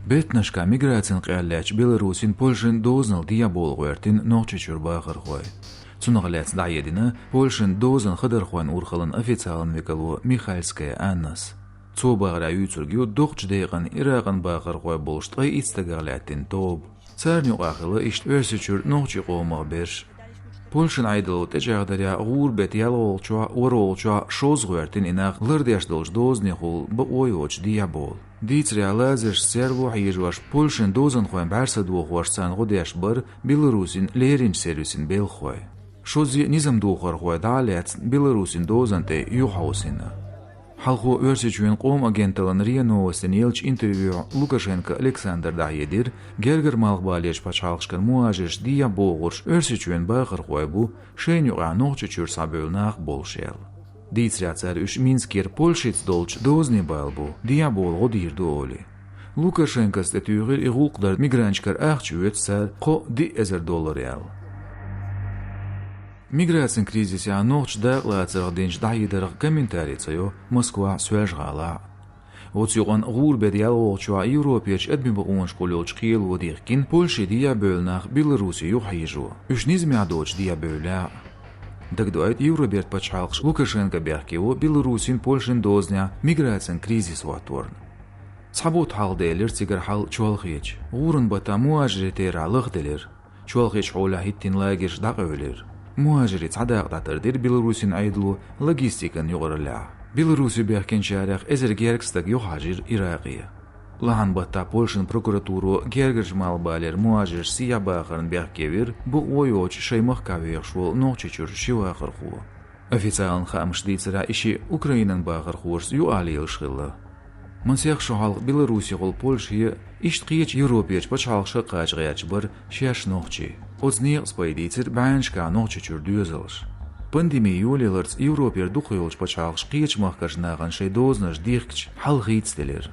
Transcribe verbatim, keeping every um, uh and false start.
Беттанашка миграцин къаьллача Беларусин, Польшин дозанал дехьабовла гӀоьртина Нохчийчуьра бахархой. Цунах лаьцна дӀахьедина Польшин дозан хадархойн урхаллан официалан векало Михальская Аннас. Цо бахарехь юьйцург ю доккхачу декъан Иракъан бахархой болуш ткъе итт стагах лаьттина тоба. Царна юкъахь хилла иштта Оьрсийчуьра нохчийн къомах берш. Польшин Ӏедало тӀечӀагӀдарехь гӀуран беттан ялхолгӀачохь, ворхӀолгӀачохь шозза гӀоьртина и нах лардеш долчу дозанехула бакъо йоцуш дехьабовла. Дийцарехь, лазаршца серло хьежош, Польшин дозанхойн бӀаьрса дохош царна гӀо деш бара Беларусин леринчу сервисин белхахой. Шозза низам дохорхой дӀа а лаьцна, Беларусин дозан тӀе юхахьовсийна. Хьалхо Оьрсийчоьнан къоман агенталлан РИА Новостина еллачу интервьюхь Лукашенко Александра дӀахьедира, гергара малхбалерчу пачхьалкхашкара мухӀажирш дехьабохурш Оьрсийчоьнан бахархой бу, шайна юкъахь Нохчийчуьра схьабевлла нах болуш аьлла. Дийцарехь, цара уьш Минскера Польшица долчу дозанийн бала бу, дехьабовла гӀо дийр ду олий. Лукашенкос тӀетуьйхира и гӀуллакх дар мигранташкара ахча оьцу цара кхо-диъ эзар доллар аьлла. Миграцин кризисехь нохчаша дакъалацарх динчу дӀахьедарх комментари ца йо Москвахь, Соьлжа-ГӀалахь. Оцу юкъанна гӀуран беттан ялхолгӀачохь Европерчу адамийн бакъонашкахула йолчу кхело дихкина Польше дехьабевлла нах Беларусе юхахьежо. Уьш низамехь доцуш дехьабевллехь а. Дагадоуьйту, Евробертан пачхьалкхаш Лукашенко бехке во Беларусин, Польшин дозанехь миграцин кризис хӀотторна. Цхьа бутт хьалха делира цигара хьал чолхечу. ГӀуран баттахь мухӀажирийн терахь лахделира. Чолхечу хьолехь хӀиттийна лагерш дӀакъевлира. МухӀажирийн цхьа дакъа дӀатардира Беларусин Ӏедало логистикан юкъараллехь. Беларусе бехкинчарех эзар гергга стаг юхахьажийра Иракъе. Лахьан баттахь Польшин прокуратуро гергарчу малхбалера мухӀажирш сехьа бахарна бехке вира, бакъо йоцуш шайн махкахь вехаш волу Нохчийчуьра ши вахархо. Официалан хаамашца дийцарехь, и шиъ Украинан бахархошца юкъахь лелаш хилла. Масех шо хьалха Беларусехула Польше, иштта кхечу Европерчу пачхьалкхашка а кхача гӀерташ бара шаьш нохчий. Оцу некъаца пайдийцира бӀеннашкахь Нохчийчуьра доьзалш. Пандеми йолаяларца Европера дукхахйолчу пачхьалкхаша кхечу махкарчу нахана шайн дозанаш дихкича хьал хийцаделира.